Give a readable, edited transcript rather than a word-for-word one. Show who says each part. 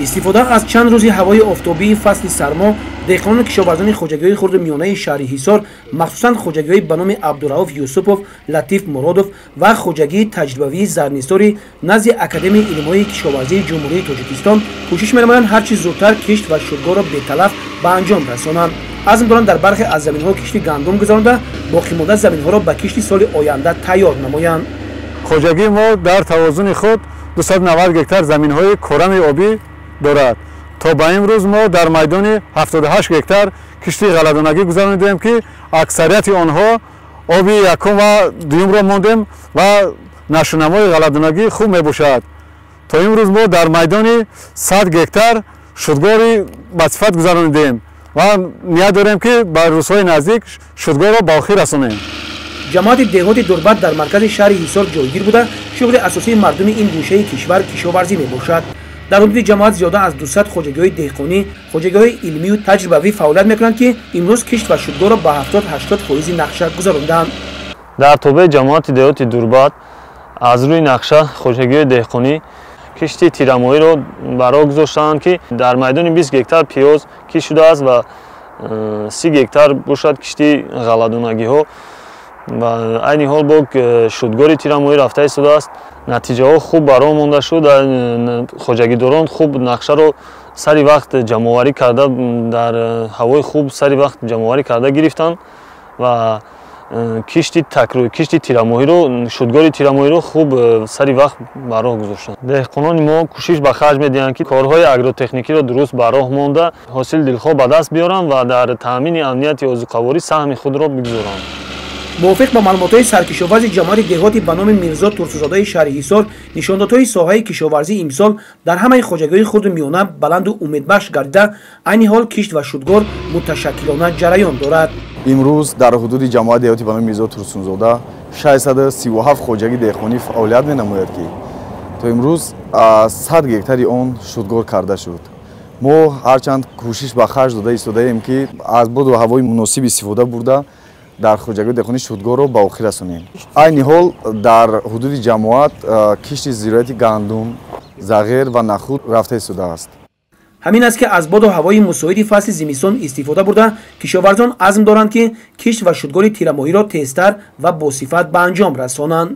Speaker 1: Истифода аз чанд рӯзи ҳавои офтобии фасли сармо, деҳқонону кишоварзони хоҷагиҳои хурду миёнаи шаҳри Ҳисор, махсусан хоҷагиҳои ба номи Абдурауф Юсупов, Латиф Муродов ва хоҷагии таҷрибавии Зарнисори назди Академияи илмҳои кишоварзии Ҷумҳурии Тоҷикистон кӯшиш менамоянд ҳарчи зудтар кишт ва шудгорро беталаф ба анҷом расонанд. Азм доранд дар бархе аз заминҳо кишти гандум гузаронда, боқимонда заминҳоро ба кишти соли оянда тайёр намоянд.
Speaker 2: Хоҷагии мо дар тавозуни худ 290 гектар заминҳои корами обӣ дорад. То ба имрӯз мо дар майдони 78 гектар кишти ғалладонагӣ гузаронидем, ки аксарияти онҳо оби якум ва дуюмро мондем ва нашунамои ғалладонагӣ хуб мебошад. То имрӯз мо дар майдони 100 гектар шудгори ба сифат гузаронидем ва ният дорем, ки ба рӯзҳои наздик шудгорро ба охир расонем.
Speaker 1: Ҷамоати деҳоти Дурбат дар маркази шаҳри Ҳисор ҷойгир буда, шуғли асосии мардуми ин гӯшаи кишвар кишоварзӣ мебошад. Дар ҳудуди ҷамоат зиёда аз 200 хоҷагиҳои деҳқонӣ, хоҷагиҳои илмию таҷрибавӣ фаъолият мекунанд, ки имрӯз кишт ва шудгорро ба 70-80 фоизи нақша гузаронданд.
Speaker 3: Дар тобеи ҷамоати деҳоти Дурбат аз рӯи нақша хоҷагиҳои деҳқонӣ кишти тирамоҳиро ба роҳ гузоштаанд, ки дар майдони 20 гектар пиёз кишт шудааст ва 30 гектар бошад кишти ғалладонагиҳо ва айни ҳол бо шудгори тирамоҳӣ рафта истодааст. Натиҷаҳо хуб ба роҳ монда шуд. Хоҷагидорон хуб нақшаро сари вақт ҷамъоварӣ карда, дар ҳавои хуб сари вақт ҷамъоварӣ карда гирифтанд ва кишти такрор, кишти тирамоҳиро, шудгори тирамоҳиро хуб сари вақт ба роҳ гузоштанд. Деҳқонони мо кӯшиш ба харҷ медиҳанд, ки корҳои агротехникиро дуруст ба роҳ монда, ҳосили дилхоҳ ба даст биёранд ва дар таъмини амнияти озуқаворӣ саҳми худро бигузоранд.
Speaker 1: Мувофиқ ба маълумотҳои саркишоварзи ҷамоати деҳоти ба номи Мирзо Турсунзодаи шаҳри Ҳисор, нишондодҳои соҳаи кишоварзӣ имсол дар ҳамаи хоҷагиҳои хурду миёна баланду умедбахш гардида, айни ҳол кишт ва шудгор муташаккилона ҷараён дорад.
Speaker 4: Имрӯз дар ҳудуди ҷамоати деҳоти ба номи Мирзо Турсунзода 637 хоҷагии деҳқонӣ фаъолият менамояд, ки то имрӯз 100 гектари он шудгор карда шуд. Мо ҳарчанд кӯшиш ба харҷ дода истодаем, ки аз боду ҳавои муносиб истифода бурда, дар хоҷагии деҳқонӣ шудгорро ба охир расонем. Айни ҳол дар ҳудуди ҷамоат кишти зироати гандум, зағир ва нахӯд рафта истодааст.
Speaker 1: Ҳамин аст, ки аз боду ҳавои мусоиди фасли зимистон истифода бурда, кишоварзон азм доранд, ки кишт ва шудгори тирамоҳиро тезтар ва босифат ба анҷом расонанд.